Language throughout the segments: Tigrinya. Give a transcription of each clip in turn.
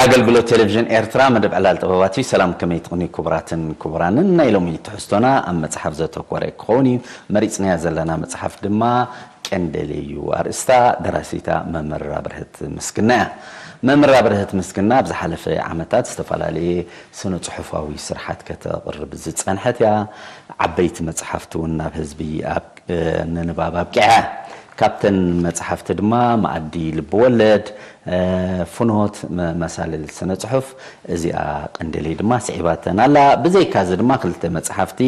ኣገልግሎት ቴሌቪዥን ኤርትራ፣ መደብ ዕላል ጥበባት እዩ። ሰላም፣ ከመይ ትቕንዩ ክቡራትን ክቡራንን? ናይ ሎሚ ትሕዝቶና ኣብ መጽሓፍ ዘተኮረ ክኸውን እዩ። መሪጽናያ ዘለና መጽሓፍ ድማ ቀንደል እዩ ኣርእስታ። ደራሲታ መምህር ኣብርህት ምስግና እያ። መምህር ኣብርህት ምስግና ኣብ ዝሓለፈ ዓመታት ዝተፈላለየ ስነ ጽሑፋዊ ስርሓት ከተቕርብ ዝጸንሐት እያ። ዓበይቲ መጽሓፍቲ እውን ናብ ህዝቢ ኣብ፣ እ፣ ንንባብ ኣብቂዓ። ካብተን መጽሓፍቲ ድማ መኣዲ ልብወለድ፣ እ፣ ፍኖት መ-፣ መሳልል ስነ ጽሑፍ፣ እዚኣ ቀንደለይ ድማ ስዒባተን ኣላ። ብዘይካ እዚ ድማ ክልተ መጽሓፍቲ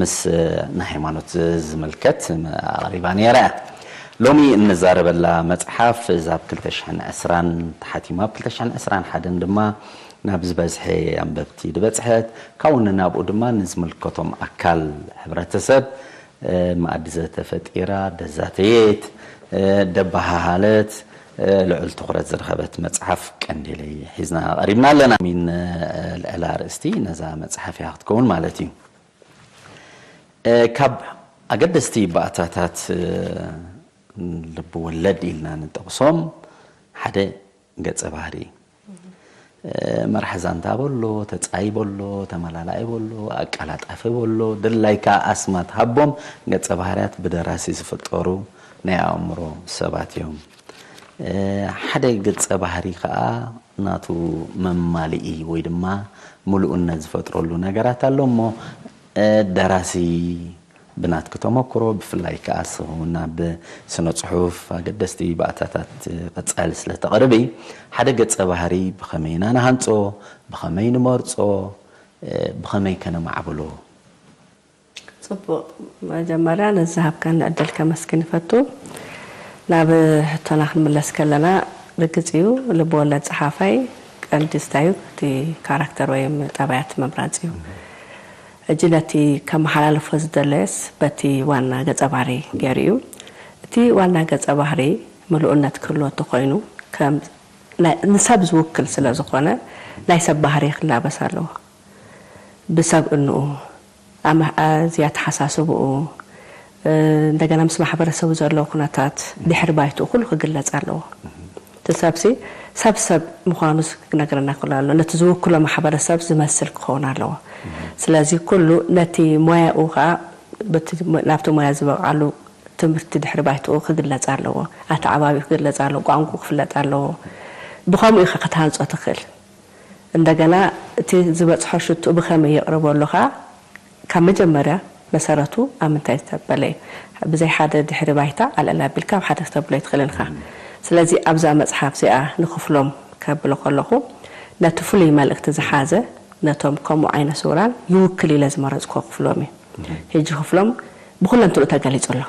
ምስ፣ እ፣ ንሃይማኖት ዝ-፣ ዝምልከት ኣቕሪባ ነይራ። ሎሚ እንዛረበላ መጽሓፍ እዛ ኣብ ክልተ ሽሕን ዕስራን ተሓቲማ፣ ኣብ ክልተ ሽሕን ዕስራን ሓደን ድማ ናብ ዝበዝሐ ኣንበብቲ ዝበጽሐት፣ ካብኡ ንናብኡ ድማ ንዝምልከቶም ኣካል ሕብረተሰብ፣ እ፣ መኣዲ ዘተ ፈጢራ፣ ደዛተየት፣ እ፣ ደባሃሃለት፣ እ፣ ልዑል ትኹረት ዝረኸበት መጽሓፍ ቀንዴለይ ሒዝና ቀሪብና ኣለና። ሚን፣ እ፣ ልዕሊ ኣርእስቲ ነዛ መጽሓፍ እያ ክትከውን ማለት እዩ። እ፣ ካብ ኣገደስቲ ባእታታት፣ እ፣ ልቢ ወለድ ኢልና ንጠቕሶም ሓደ ገጸ ባህሪ፣ እ፣ መራሕ ዛንታ በሎ፣ ተጻይ በሎ፣ ተመላላኢ በሎ፣ ኣቀላጣፊ በሎ፣ ድላይካ ኣስማት ሃቦም። ገጸ ባህርያት ብደራሲ ዝፍጠሩ ናይ ኣእምሮ ሰባት እዮም። እ፣ ሓደ ገጸ ባህሪ ከኣ ናቱ መማልኢ ወይ ድማ ምሉእነት ዝፈጥረሉ ነገራት ኣሎ እሞ፣ እ፣ ደራሲ ብናትኪ ተመክሮ፣ ብፍላይ ከኣ ንስኺ እውን ኣብ ስነ ጽሑፍ ኣገደስቲ ባእታታት ቀጻሊ ስለ ተቕርቢ፣ ሓደ ገጸ ባህሪ ብኸመይ ኢና ንሃንጾ፣ ብኸመይ ንመርጾ፣ እ፣ ብኸመይ ከነማዕብሎ? ጽቡቕ። መጀመርያ ነዚ ዝሃብካኒ ዕድል ከመስግን ይፈቱ። ናብ ሕቶና ክንምለስ ከለና፣ ርግጽ እዩ፣ ልብ ወለድ ጸሓፋይ ቀንዲ ስታዩ እቲ ካራክተር ወይም ጠባያት ምምራጽ እዩ። ሕጂ ነቲ ከመሓላልፎ ዝደለየስ በቲ ዋና ገጸ ባህሪ ገይሩ እዩ። እቲ ዋና ገጸ ባህሪ ምሉእነት ክህልዎ እንተኾይኑ፣ ከም ናይ፣ ንሰብ ዝውክል ስለ ዝኾነ፣ ናይ ሰብ ባህሪ ክላበስ ኣለዎ። ብሰብእንኡ፣ ኣመ-፣ እዚ ኣተሓሳስብኡ፣ እ፣ እንደገና ምስ ማሕበረሰቡ ዘለዎ ኩነታት፣ ድሕሪ ባይትኡ ኩሉ ክግለጽ ኣለዎ። እቲ ሰብሲ ሰብ ሰብ ምዃኑ ክነግረና ክኽእል ኣለዎ። ነቲ ዝውክሎ ማሕበረሰብ ዝመስል ክኸውን ኣለዎ። ስለዚ ኩሉ ነቲ ሞያኡ ኸኣ በቲ፣ ናብቲ ሞያ ዝበቕዓሉ ትምህርቲ ድሕሪ ባይትኡ ክግለጽ ኣለዎ። ኣተዓባቢኡ ክግለጽ ኣለዎ። ቋንቋኡ ክፍለጥ ኣለዎ። ብኸምኡ ኢኻ ክትሃንጾ ትኽእል። እንደገና እቲ ዝበጽሖ ሽትኡ ብኸመይ የቕርበሉ ኸኣ ካብ መጀመርያ መሰረቱ ኣብ ምንታይ ዝተበለ እዩ። ብዘይ ሓደ ድሕሪ ባይታ ኣልዕል ኣቢልካ ኣብ ሓደ ክተብሎ ኣይትኽእልን ኢኻ። ስለዚ ኣብዛ መጽሓፍ እዚኣ ንኽፍሎም ከብሎ ከለኹ ነቲ ፍሉይ መልእኽቲ ዝሓዘ ነቶም ከምኡ ዓይነ ስውራን ይውክል ኢለ ዝመረጽክዎ ክፍሎም እዩ። ሕጂ ክፍሎም ብኹለንትኡ ተገሊጹ ኣሎ።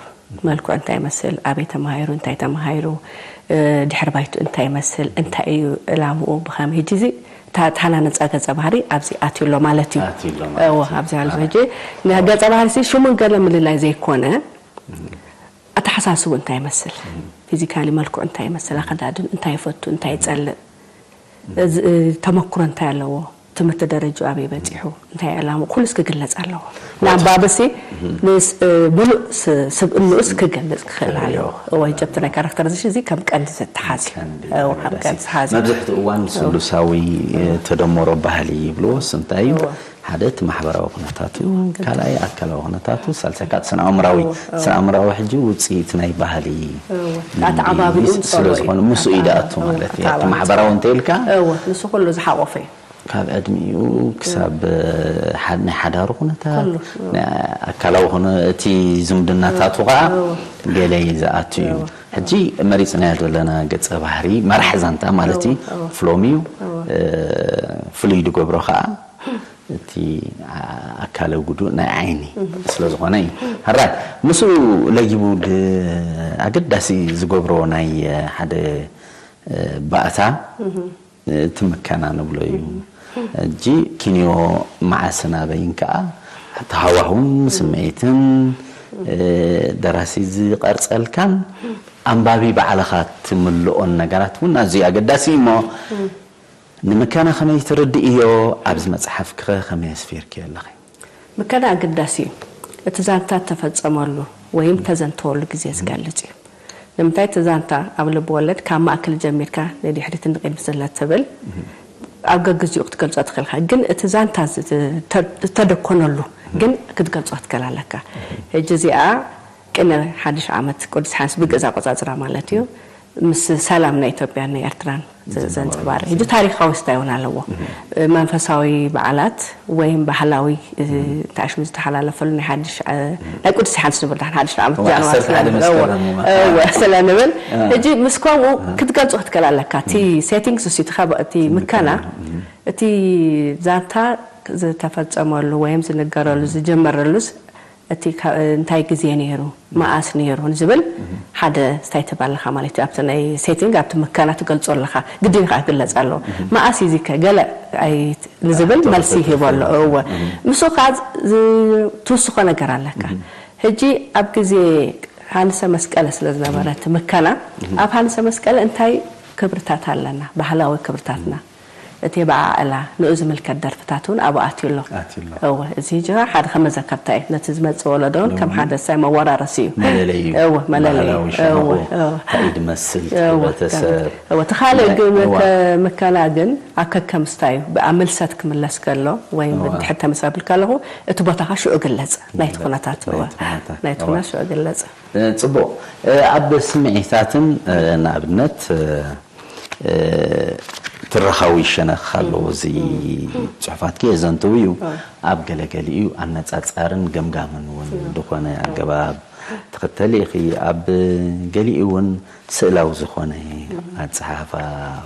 መልክዑ እንታይ ይመስል፣ ኣበይ ተማሂሩ፣ እንታይ ተማሂሩ፣ እ፣ ድሕሪ ባይቱ እንታይ ይመስል፣ እንታይ እዩ ዕላምኡ፣ ብኸመይ፣ ሕጂ እዚ እታ ተሃናነጻ ገጸ ባህሪ ኣብዚ ኣትዩ ኣሎ ማለት እዩ። ኣትዩ ኣሎ ማለት እዎ፣ እዩ። ኣብዚ ኣሎ። ሕጂ ንገጸ ባህሪ ሲ ሽሙን ገለ ምልላይ ዘይኮነ፣ ኣተሓሳስቡ እንታይ ይመስል፣ ፊዚካሊ መልክዑ እንታይ ይመስል፣ ኣኸዳድን እንታይ ይፈቱ፣ እንታይ ይጸልእ፣ እዚ፣ እ፣ ተመክሮ እንታይ ኣለዎ፣ ትምህርቲ ደረጃ ኣበይ በጺሑ፣ እንታይ ዕላማ፣ ኩሉስ ክግለጽ ኣለዎ። ንኣንባቢ ሲ ምስ፣ እ፣ ምሉእ ስ-፣ ስብእንኡስ ክገልጽ ክኽእል ኣለዎ። እዎ፣ ጀብቲ ናይ ካራክተራይዜሽን እዚ ከም ቀንዲ ዝተሓዝ እዩ። ቀንዲ እዎ፣ ከም ተረዳሲ። ቀንዲ ዝተሓዝ እዩ። መብዝሕትኡ እዋን እዎ። ስሉሳዊ፣ እ፣ ተደመሮ ባህሊ ይብልዎስ እንታይ እዩ? እዎ። ሓደ እቲ ማሕበራዊ ኩነታቱ፣ ካልኣይ ኣካላዊ ኩነታቱ፣ ሳልሳይ ከዓ እቲ ስነ ኣእምራዊ። እዎ፣ እዎ። ስነ ኣእምራዊ ሕጂ ውጽኢት ናይ ባህሊ እዎ። ኣተዓባብኡ ምስ-፣ ስለ ጽልዎ እዩ። ዝኾነ ምስኡ እዩ ኣተዓ-፣ ዝኣቱ እዎ፣ ማለት እዩ። እቲ ኣተዓባብኡ ማሕበራዊ ጽልዎ። እንተ ኢልካ እዎ፣ ንሱ ኩሉ ዝሓቖፈ እዩ። ካብ ዕድሚኡ ክሳብ፣ እ፣ ሓድ-፣ ናይ ሓዳሩ ኩነታት፣ ኩሉ፣ እዎ። ናይ ኣካላዊ ኩነ-፣ እቲ ዝምድናታቱ እዎ፣ ከዓ እዎ። ገለ እዩ ዝኣቱ እዩ። እዎ። ሕጂ መሪጽናዮ ዘለና ገጸ ባህሪ መራሕ ዛንታ ማለት እዩ። እዎ፣ እዎ። ፍሎም እዩ። እዎ። እ፣ ፍሉይ ዝገብሮ ከዓ እቲ ኣ-፣ ኣካለ ጉዱእ ናይ ዓይኒ እህ። ስለ ዝኾነ እዩ። ሕራይ፣ ምስኡ ለጊቡ ድ-፣ ኣገዳሲ ዝገብሮ ናይ፣ እ፣ ሓደ፣ እ፣ ባእታ፣ እህ። እ፣ እቲ ምከና ንብሎ እዩ። እህ። ሕጂ ኪንዮ መዓስን ኣበይን ከኣ እቲ ሃዋሁን ስምዒትን፣ እ፣ ደራሲ ዝቐርጸልካን ኣንባቢ ባዕልኻ ትምልኦን ነገራት እውን ኣዝዩ ኣገዳሲ እዩ እሞ፣ እህ። ንምከና ከመይ ትርድእዮ? ኣብዚ መጽሓፍኪኸ ከመይ ኣስፊርክዮ ኣለኺ? ምከና ኣገዳሲ እዩ። እቲ ዛንታ እተፈጸመሉ ወይም እተዘንተወሉ ግዜ ዝገልጽ እዩ። ንምንታይ እቲ ዛንታ ኣብ ልብ ወለድ ካብ ማእከል ጀሚርካ ንድሕሪትን ንቕድሚትን ስለ እትብል፣ እህ። ኣብ ገግዚኡ ክትገልጾ ትኽእልካ፣ ግን እቲ ዛንታ ዝተደኮነሉ ግን ክትገልጾ ክትክእል ኣለካ። ሕጂ እዚኣ ቅነ ሓድሽ ዓመት ቅዱስ ሓንስ ብግእዝ ኣቆጻጽራ ማለት እዩ፣ ምስ ሰላም ናይ ኢትዮጵያን ናይ ኤርትራን ዘንጸባርቕ። ሕጂ ታሪኻዊ ስታይ እውን ኣለዎ። መንፈሳዊ በዓላት ወይም ባህላዊ ተኣሽሙ ዝተሓላለፈሉ ናይ ሓድሽ ናይ ቅዱስ ሓንስ ንብል ዳሕና ሓድሽ ዓመት ጃንዋሪ ስለ ንብል ሕጂ ምስ ከምኡ ክትገልጾ ክትክእል ኣለካ። እቲ ሴቲንግስ እሱ እቲ ምከና እቲ ዛንታ ዝተፈጸመሉ ወይም ዝንገረሉ ዝጀመረሉስ እቲ እንታይ ግዜ ነይሩ፣ መኣስ ነይሩ ዝብል ሓደ ስታይ ትህብ ኣለኻ ማለት እዩ። ኣብቲ ናይ ሴቲንግ ኣብቲ ምከና ትገልጾ ኣለኻ፣ ግድን ከዓ ክግለጽ ኣለዎ። መኣስ እዩ ዚከ ገለ ንዝብል መልሲ ይህብ ኣሎ። እወ፣ ምስኡ ከዓ ትውስኾ ነገር ኣለካ። ሕጂ ኣብ ግዜ ሃንሰ መስቀለ ስለ ዝነበረ እቲ ምከና ኣብ ሃንሰ መስቀለ እንታይ ክብርታት ኣለና፣ ባህላዊ ክብርታትና እቲ በዓዕላ ንኡ ዝምልከት ደርፍታት እውን ኣብኡ ኣትዩ ኣሎ። እወ፣ እዚ ሕጂ ሓደ ከም መዘከርታ እዩ። ነቲ ዝመጽእ ወለዶ እውን ከም ሓደ ሳይ መወራረሲ እዩ። መለለይ እዩ። እወ፣ መለለይ ባህላዊ እዩ። ሸነኹ እወ፣ እወ። እንታይ ድመስል እወ፣ ሕብረተሰብ እወ፣ እቲ ካልእ ግን እዋ። ከ-፣ ምከና ግን ኣብ ከከም ስታይ እዩ። ብኣብ ምልሰት ክምለስ ከሎ ወይ እዋ። ብድሕር ተመሳብል ከለኹ እቲ ቦታኻ ሽዑ ግለጽ። ናይቲ ኩነታት እወ። ናይቲ ኩነታት። ናይቲ እዋ። ኩነት ሽዑ ግለጽ። ጽቡቕ። ኣብ ስምዒታትን ንኣብነት ትረኻዊ ሸነኽ ኣለዎ። እዚ ጽሑፋትኪ የዘንትው እዩ። ኣብ ገለገሊኡ ኣነጻጻርን ገምጋምን እውን ዝኾነ ኣገባብ ትኽተሊ ኢኺ። ኣብ ገሊኡ እውን ስእላዊ ዝኾነ ኣጸሓሕፋ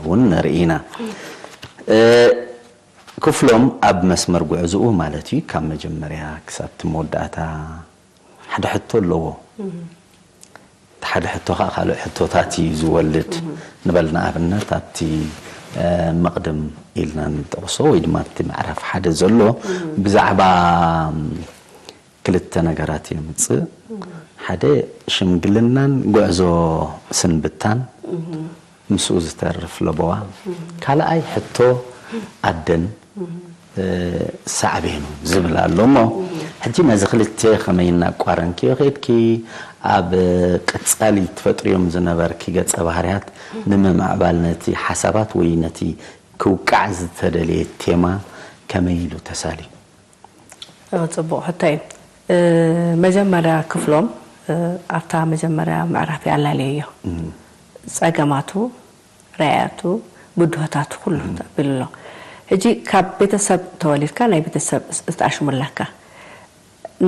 እውን ንርኢ ኢና። ክፍሎም ኣብ መስመር ጉዕዝኡ ማለት እዩ፣ ካብ መጀመርያ ክሳብ እቲ መወዳእታ ሓደ ሕቶ ኣለዎ። እቲ ሓደ ሕቶ ከዓ ካልእ ሕቶታት እዩ ዝወልድ። ንበል ንኣብነት ኣብቲ መቕድም ኢልና ንጠቕሶ ወይ ድማ ኣብቲ ምዕራፍ ሓደ ዘሎ ብዛዕባ ክልተ ነገራት የምፅእ። ሓደ ሽምግልናን ጉዕዞ ስንብታን ምስኡ ዝተርፍ ለበዋ። ካልኣይ ሕቶ ኣደን ሳዕቤኑ ዝብል ኣሎ እሞ ሕጂ ነዚ ክልተ ከመይ እናቋረንክዮ ከድኪ ኣብ ቀጻሊ ትፈጥርዮም ዝነበርኪ ገጸ ባህርያት ንምምዕባል ነቲ ሓሳባት ወይ ነቲ ክውቃዕ ዝተደለየ ቴማ ከመይ ኢሉ ተሳልዩ? ጽቡቕ ሕቶ እዩ። መጀመርያ ክፍሎም ኣብታ መጀመርያ ምዕራፍ ኣላለየዮ ጸገማቱ ራእያቱ ብድሆታቱ ኩሉ ኣቢሉ ኣሎ። ሕጂ ካብ ቤተሰብ ተወሊድካ ናይ ቤተሰብ ዝተኣሽሙ ኣለካ።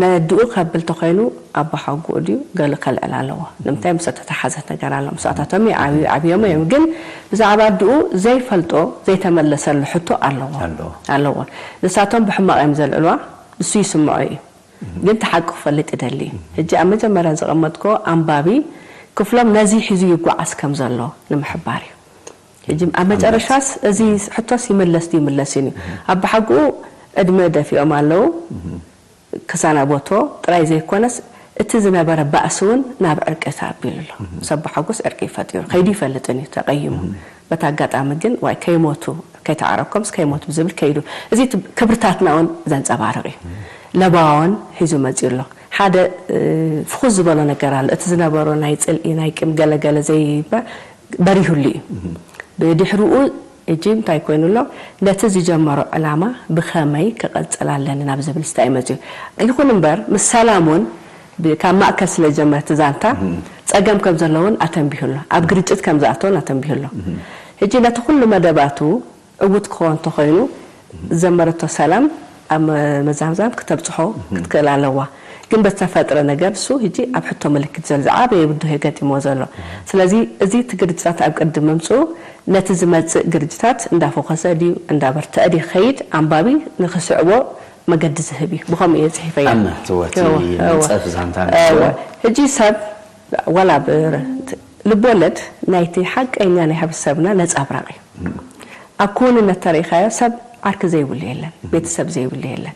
ነድኡ ከብል ተኮይኑ ኣቦሓጉኡ ድዩ ገለ ከልዕል ኣለዎ። ንምንታይ ምስ እተተሓዘት ነገር ኣሎ። ምስኣታቶም ይዓብዩ ዓብዮም እዮም ግን ብዛዕባ ኣድኡ ዘይፈልጦ ዘይተመለሰሉ ሕቶ ኣለዎ ኣለዎ። ኣለዎ። ንሳቶም ብሕማቕ እዮም ዘልዕልዋ ንሱ ይስምዖ እዩ። ግን እቲ ሓቂ ክፈልጥ ይደሊ እዩ። ሕጂ ኣብ መጀመርያ ዘቐመጥኮ ኣንባቢ ክፍሎም ነዚ ሒዙ ይጓዓዝ ከም ዘሎ ንምሕባር እዩ። ሕጂ ኣብ መጨረሻስ እዚ ሕቶስ ይምለስ ድዩ ይምለስን እዩ። ኣብ ብሓግኡ ዕድመ ደፊኦም ኣለዉ ክሳናበቶ ጥራይ ዘይኮነስ እቲ ዝነበረ ባእሲ እውን ናብ ዕርቂ ተኣቢሉ ኣሎ። ሰብ ብሓጎስ ዕርቂ ፈጢሩ ከይዱ ይፈልጥን እዩ ተቐይሙ። በቲ ኣጋጣሚ ግን ዋይ ከይሞቱ ከይተዓረኮምስ ከይሞቱ ብዝብል ከይዱ እዚ ክብርታትና እውን ዘንፀባርቕ እዩ። ለባዋውን ሒዙ መፂኡ ኣሎ። ሓደ ፍኹስ ዝበሎ ነገር ኣሎ። እቲ ዝነበሮ ናይ ፅልኢ ናይ ቂም ገለገለ ዘይባ በሪሁሉ እዩ። ብድሕርኡ እጂ እንታይ ኮይኑ ኣሎ? ነቲ ዝጀመሮ ዕላማ ብኸመይ ክቐፅል ኣለኒ ናብ ዝብል ስታይ መፅዩ። ይኹን እምበር ምስ ሰላም እውን ካብ ማእከል ስለ ዝጀመረ እቲ ዛንታ ፀገም ከም ዘለውን ኣተንቢሁ ኣሎ። ኣብ ግርጭት ከም ዝኣተውን ኣተንቢሁ ኣሎ። ሕጂ ነቲ ኩሉ መደባቱ ዕዉት ክኸውን እንተኾይኑ ዘመረቶ ሰላም ኣብ መዛምዛም ክተብፅሖ ክትክእል ኣለዋ። ግን በተፈጥረ ነገር እሱ ሕጂ ኣብ ሕቶ ምልክት ዘሎ ዝዓበየ ብድሆ ገጢሞ ዘሎ። ስለዚ እዚ እቲ ግርጭታት ኣብ ቅድሚ ምምፅኡ ነቲ ዝመፅእ ግርጭታት እንዳፎኸሰ ድዩ እንዳበርተዐ ድዩ ክኸይድ ኣንባቢ ንክስዕቦ መገዲ ዝህብ እዩ። ብኸምኡ እየ ፅሒፈያ። ኣመ ትወቲ እወ፣ እወ። ንፀፍ ዛንታ እወ። ንፅወ። ሕጂ ሰብ ዋላ ብ-፣ ልቦለድ ናይቲ ሓቀኛ ናይ ሕብረተሰብና ነፃብራቕ እዩ። ኣብ ክውንነት ተሪኢኻዮ ሰብ ዓርኪ ዘይብሉ የለን፣ ቤተሰብ ዘይብሉ የለን።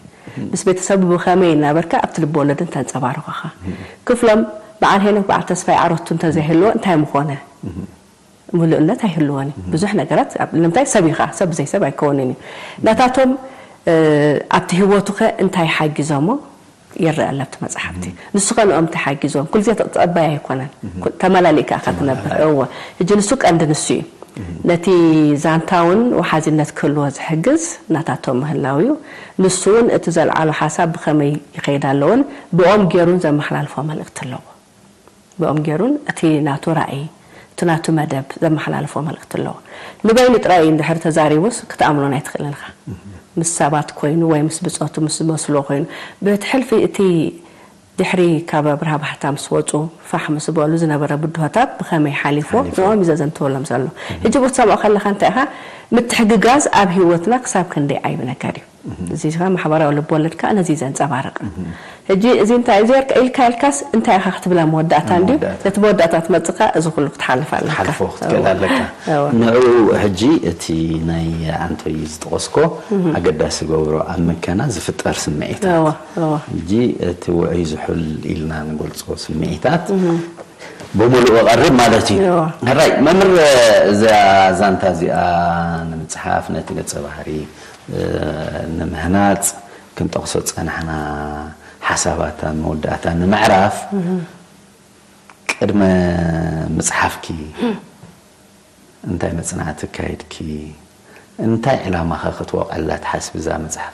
ምስ ቤተሰቡ ብኸመይ እናበርካ ኣብቲ ልቦለድ እንተንፀባርቑኻ። ክፍሎም በዓል ሄኖክ በዓል ተስፋይ ዓረቱ እንተዘይህልዎ እንታይ ምኾነ? ምሉእነት ኣይህልዎን እዩ። ብዙሕ ነገራት ኣብ-፣ ንምንታይ ሰብ ኢኻ፣ ሰብ ብዘይ ሰብ ኣይከውንን እዩ። ናታቶም፣ እ፣ ኣብቲ ህይወቱኸ እንታይ ሓጊዞሞ? ይረአ ኣሎ ኣብቲ መጽሓፍቲ። ንሱ ከ ንኦም ተሓጊዞም፣ ኩሉ ግዜ ተጸባይ ኣይኮነን። ኩ-፣ ተመላሊእካ ኢኻ ትነብር። ተመላላኢ። እወ። ሕጂ ንሱ ቀንዲ ንሱ እዩ። ነቲ ዛንታ እውን ወሓዚነት ክህልዎ ዝሕግዝ ናታቶም ምህላው እዩ። ንሱ እውን እቲ ዘልዓሎ ሓሳብ ብኸመይ ይኸይድ ኣሎውን ብኦም ገይሩን ዘመሓላልፎ መልእክቲ ኣለዎ። ብኦም ገይሩን እቲ ናቱ ራእይ፣ እቲ ናቱ መደብ ዘመሓላልፎ መልእክቲ ኣለዎ። ንበይኑ ጥራይ እንድሕር ተዛሪቡስ ክትኣምኖን ኣይትኽእልን ኢኻ። ምስ ሰባት ኮይኑ ወይ ምስ ብጾቱ ምስ ዝመስሎ ኮይኑ፣ ብትሕልፊ እቲ ድሕሪ ካብ ኣብርሃ ባሕታ ምስ ወጹ ፋሕ ምስ በሉ ዝነበረ ብድሆታት ብኸመይ ሓሊፎ ንኦም እዩ ዘዘንትወሎም ዘሎ። ሕጂ ብትሰምዖ ከለኻ እንታይ ኢኻ ምትሕግጋዝ ኣብ ህይወትና ክሳብ ክንደይ ዓቢ ነገር እዩ። እዚ ኸ ማሕበራዊ ልብ ወለድ ከኣ ነዚ እዩ ዘንጸባርቕ። ሕጂ እዚ እንታይ እዩ ዘርካ ኢልካ ኢልካስ እንታይ ኢኻ ክትብላ መወዳእታ እንድዩ። ነቲ መወዳእታ ትመጽእ ከኣ እዚ ኩሉ ክትሓልፍ ኣለካ። ክትሓልፎ ክትክእል ኣለካ። ንዑ ሕጂ እቲ ናይ ኣንቶይ ዝጠቐስኮ ኣገዳሲ ገብሮ ኣብ መከና ዝፍጠር ስምዒታት ሕጂ እቲ ውዑይ ዝሑል ኢልና ንገልጾ ስምዒታት ብምሉእ ቀርብ ማለት እዩ። ሕራይ መምህር፣ እዛ ዛንታ እዚኣ ንምፅሓፍ ነቲ ገፀ ባህሪ ንምህናፅ ክንጠቕሶ ዝፀናሕና ሓሳባት ኣብ መወዳእታ ንምዕራፍ ቅድመ ምፅሓፍኪ እንታይ መፅናዕቲ ኣካይድኪ? እንታይ ዕላማኸ ክትወቐላ ትሓስቢ እዛ መፅሓፍ?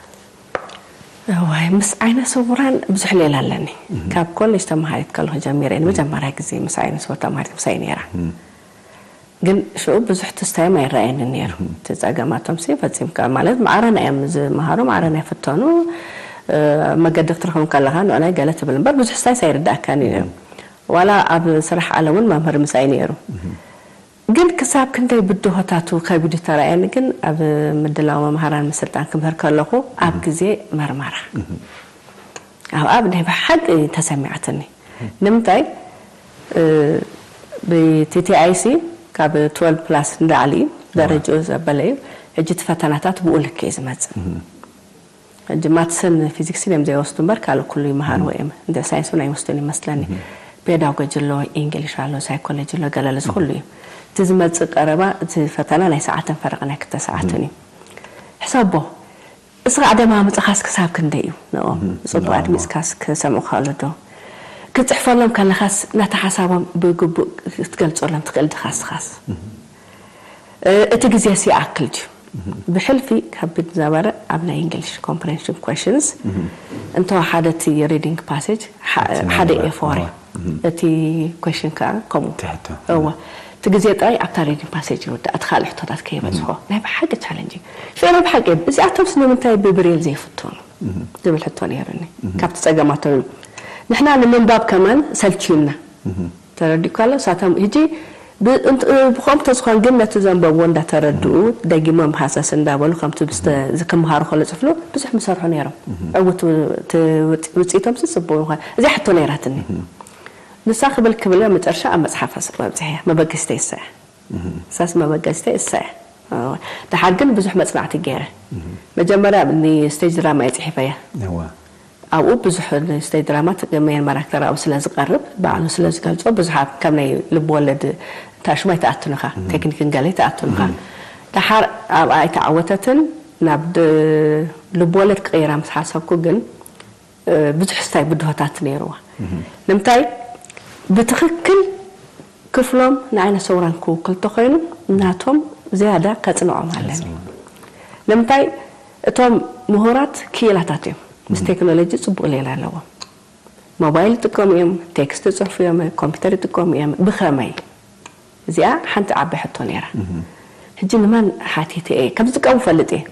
እዋይ ምስ ዓይነ ስውራን ብዙሕ ሌላ ኣለኒ። ካብ ኮሌጅ ተማሃሪት ከለኹ ጀሚረ እየ ንመጀመርያ ግዜ ምስ ዓይነ ስውር ተማሃሪት ምሳይ ነይራ። ግን ሽዑ ብዙሕ ትስታዮም ኣይረኣየንን ነይሩ። እቲ ፀገማቶም ሲ ፈፂምካ ማለት ማዕረና እዮም ዝመሃሩ፣ ማዕረና ይፍተኑ። መገዲ ክትረኽቦም ከለኻ ንዕናይ ገለ ትብል እምበር ብዙሕ ስታይስ ኣይርዳእካን እዩ። ዋላ ኣብ ስራሕ ዓለም እውን መምህር ምሳይ ነይሩ። ግን ክሳብ ክንደይ ብድሆታቱ ከቢዱ ተራእየኒ ግን ኣብ ምድላው መምሃራን ምስልጣን ክምህር ከለኹ ኣብ ግዜ መርመራ ኣብኣ ናይ ብሓቂ ተሰሚዓትኒ። ንምንታይ ብቲቲኣይሲ ካብ ትወልቭ ፕላስ ንላዕሊ እዩ ደረጅኡ ዘበለ እዩ። ሕጂ እቲ ፈተናታት ብኡ ልክዕ እዩ ዝመፅእ። ሕጂ ማትስን ፊዚክስን እዮም ዘይወስዱ እምበር ካልእ ኩሉ ይመሃርዎ እዮም። እንደ ሳይንስ እውን ኣይወስዱን ይመስለኒ። ፔዳጎጂ ኣሎ፣ ኢንግሊሽ ኣሎ፣ ሳይኮሎጂ ኣሎ፣ ገለ እዚ ኩሉ እዩ። እቲ ዝመፅእ ቀረባ እቲ ፈተና ናይ ሰዓትን ፈረቕ ናይ ክልተ ሰዓትን እዩ። ሕሰቦ እስኻ ኣደማምፅኻስ ክሳብ ክንደይ እዩ ንኦም ፅቡቅ ኣድሚፅካስ ክሰምዑ ክኽእሉ ዶ? ክትፅሕፈሎም ከለኻስ ነቲ ሓሳቦም ብግቡእ ክትገልፀሎም ትኽእል ድኻ እስኻስ? እቲ ግዜስ ይኣክል ድዩ? ብሕልፊ ከቢድ ዝነበረ ኣብ ናይ እንግሊሽ ኮምፕሬንሽን ኮሽንስ እንተወሓደ እቲ ሪዲንግ ፓሴጅ ሓደ ኤፎር እቲ ኮሽን ከዓ ከምኡ እወ እቲ ግዜ ጥራይ ኣብታ ሪዲንግ ፓሴጅ ይወዳእ እቲ ካልእ ሕቶታት ከይበዝሖ ናይ ብሓቂ ቻለንጂንግ ሽዑ ናይ ብሓቂ እዚኣቶምስ ንምንታይ ብብሬል ዘይፍተኑ ዝብል ሕቶ ነይሩኒ ካብቲ ፀገማቶም ንሕና ንምንባብ ከማን ሰልችዩና ተረዲእካ ኣሎ ሳቶም ሕጂ ብኸምኡ ተዝኾን ግን ነቲ ዘንበብዎ እንዳተረድኡ ደጊሞም ሃሰስ እንዳበሉ ከምቲ ክምሃሩ ከሎ ፅፍሉ ብዙሕ ምሰርሑ ነይሮም ዕውት ውፅኢቶም ሲ ፅቡቅ ይኾን እዚኣ ሕቶ ነይራትኒ ንሳ ክብል ክብል መጨረሻ ኣብ መፅሓፍ ኣብፅሐያ መበገሲተይ እሳ እያ እሳስ መበገሲተይ እሳ እያ ደሓር ግን ብዙሕ መፅናዕቲ ገይረ መጀመርያ ስቴጅ ድራማ እየ ፅሒፈያ ኣብኡ ብዙሕ ንስተ ድራማ ትግመየን መራክተር ኣብኡ ስለ ዝቐርብ ባዕሉ ስለ ዝገልፆ ብዙሓት ከም ናይ ልብ ወለድ እንታይ ሽማይ ተኣትኑኻ ቴክኒክን ገለ ተኣትኑኻ ደሓር ኣብኣ ኣይተዓወተትን ናብ ልብ ወለድ ክቕይራ ምስ ሓሰብኩ ግን ብዙሕ ስታይ ብድሆታት ነይርዋ ንምንታይ ብትኽክል ክፍሎም ንዓይነ ሰውራን ክውክል ተኾይኑ ናቶም ዝያዳ ከፅንዖም ኣለኒ ንምንታይ እቶም ምሁራት ክኢላታት እዮም ምስ ቴክኖሎጂ ፅቡቅ ሌላ ኣለዎም ሞባይል ይጥቀሙ እዮም ቴክስት ይፅሕፉ እዮም ኮምፒተር ይጥቀሙ እዮም ብኸመይ እዚኣ ሓንቲ ዓባይ ሕቶ ነይራ ሕጂ ንመን ሓቲተ እየ ከም ዝጥቀሙ ፈልጥ እየ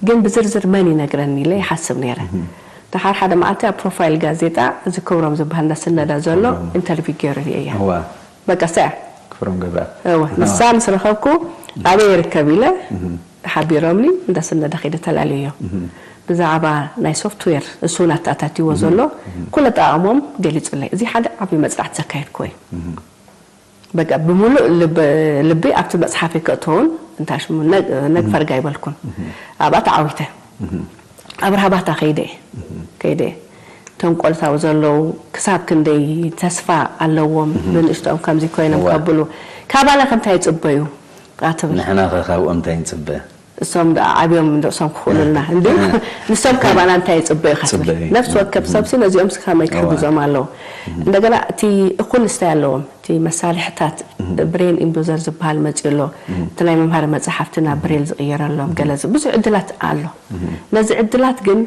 ግን ብዝርዝር መን ይነግረኒ ኢለ ይሓስብ ነይረ ደሓር ሓደ መዓልቲ ኣብ ፕሮፋይል ጋዜጣ እዚ ክብሮም ዝበሃል እንዳስነዳ ዘሎ ኢንተርቪው ገይሩ ርእየ በቃ እሳ እያ ክብሮም ገብረኣብ እወ ንሳ ምስ ረኸብኩ ኣበይ ይርከብ ኢለ ሓቢሮምኒ እንዳስነዳ ከይደ ተላልዮ ብዛዕባ ናይ ሶፍትዌር እሱ እውን ኣተኣታትይዎ ዘሎ ኩለ ጠቓቕሞም ገሊፁለይ እዚ ሓደ ዓብዪ መፅናዕቲ ዘካየድኩዎ እዩ በቃ ብምሉእ ልቢ ኣብቲ መፅሓፈይ ከእትውን እንታይ ሽሙ ነግ ፈርጋ ይበልኩን ኣብኣ ተዓዊተ ኣብርሃ ባታ ከይደ ከይደ እቶም ቆልታዊ ዘለዉ ክሳብ ክንደይ ተስፋ ኣለዎም ብንእሽቶም ከምዚ ኮይኖም ከብሉ ካባና ከምታይ ይፅበዩ ትብል ንሕና ከ ካብኦም እንታይ ንፅበ እሶም ደኣ ዓብዮም ንርእሶም ክኽእሉልና እንዲ ንሶም ካባና እንታይ ይጽበዩ ኢኻ ትብል። ጽበዩ። ነፍሲ ወከፍ ሰብሲ ነዚኦም ሲ ከመይ ክሕግዞም ኣለዎ። እንደገና እቲ እኹል ስታይ ኣለዎም፣ እቲ መሳርሕታት ብሬን ኢምቡዘር ዝበሃል መጺኡ ኣሎ። እቲ ናይ መምሃሪ መጽሓፍቲ ናብ ብሬል ዝቕየረሎም ገለ ዝ-፣ ብዙሕ ዕድላት ኣሎ። ነዚ ዕድላት ግን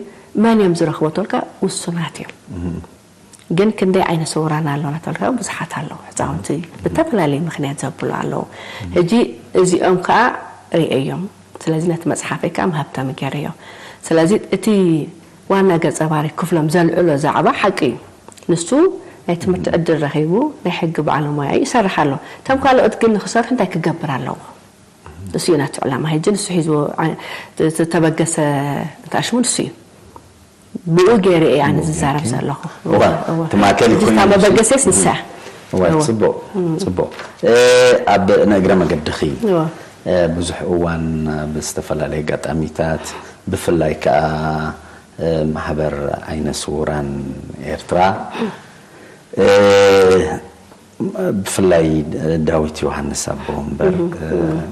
መን እዮም ዝረኽቦ ተልካ ውሱናት እዮም። ግን ክንደይ ዓይነ ስውራን ኣለዉ እናተባህለ ብዙሓት ኣለዉ። ህፃውንቲ ብተፈላለየ ምኽንያት ዘብሉ ኣለዉ። ሕጂ እዚኦም ከዓ ርእዮም። ስለዚ ነቲ መፅሓፈይ ከዓ ምሃብቶም ገይረዮ። ስለዚ እቲ ዋና ገፀ ባህሪ ክፍሎም ዘልዕሎ ዛዕባ ሓቂ እዩ። ንሱ ናይ ትምህርቲ ዕድል ረኺቡ ናይ ሕጊ ባለሙያ እዩ ይሰርሕ ኣሎ። እቶም ካልኦት ግን ንክሰርሑ እንታይ ክገብር ኣለዎ? እሱ እዩ ናቱ ዕላማ። ሕጂ ንሱ ሒዝዎ ዓ-፣ ተ-፣ ተበገሰ እንተኣሽሙ ንሱ እዩ። ብኡ ገይረ እየ ኣነ ዝዛረብ ዘለኹ። እዋ፣ እዋ። እቲ ማእከል ሕጂ ኮይኑ እታ መበገሲስ ንሳ እያ። እዋ፣ እዋ። ጽቡቕ፣ ጽቡቕ። እ፣ ኣብ ንእግረ መገድኺ፣ እዋ። እ፣ ብዙሕ እዋን ኣብ ዝተፈላለየ ኣጋጣሚታት፣ ብፍላይ ከኣ፣ እ፣ ማሕበር ዓይነ ስውራን ኤርትራ፣ እ፣ ብፍላይ ዳዊት ዮሃንስ ኣቦ እምበር፣ እህ፣ እ፣ እህ።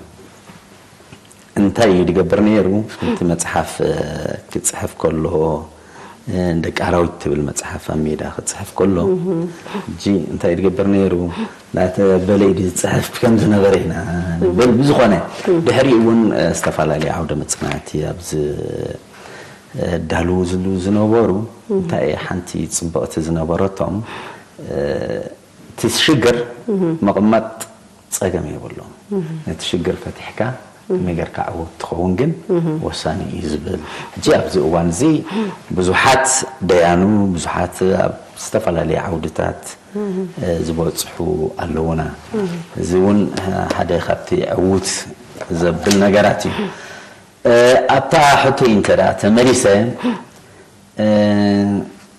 እንታይ እዩ ዝገብር ነይሩ? እቲ መጽሓፍ፣ እ፣ ክጽሕፍ ከሎ፣ እ፣ ደቂ ኣራዊት ትብል መጽሓፍ ኣብ ሜዳ ክጽሕፍ ከሎ፣ እህ። ሕጂ እንታይ እዩ ዝገብር ነይሩ? ናተ በለ ኢዩ ዝጽሕፍ ከም ዝነበረ ኢና ንብል። እህ። ብዝኾነ፣ እህ። ድሕሪኡ እውን፣ እ፣ ዝተፈላለዩ ዓውደ መጽናዕቲ ኣብዚ፣ እ፣ ዳልዉ ዝሉ ዝነበሩ፣ እህ። እንታይ እያ ሓንቲ ጽብቕቲ ዝነበረቶም፣ እ፣ እቲ ሽግር እህ። ምቕማጥ ጸገም የብሉን። እህ። ነቲ ሽግር ፈቲሕካ እህ። ከመይ ጌርካ ዕዉት ትኸውን ግን እህ። ወሳኒ እዩ ዝብል። ሕጂ ኣብዚ እዋን እዚ ብዙሓት ደያኑ፣ ብዙሓት ኣብ ዝተፈላለየ ዓውድታት፣ እህ። እ፣ ዝበጽሑ ኣለዉና። እህ። እዚ እውን፣ እ፣ ሓደ ካብቲ ዕዉት ዘብል ነገራት እዩ። እ፣ ኣብታ ሕቶይ እንተ ደኣ ተመሊሰ፣ እ፣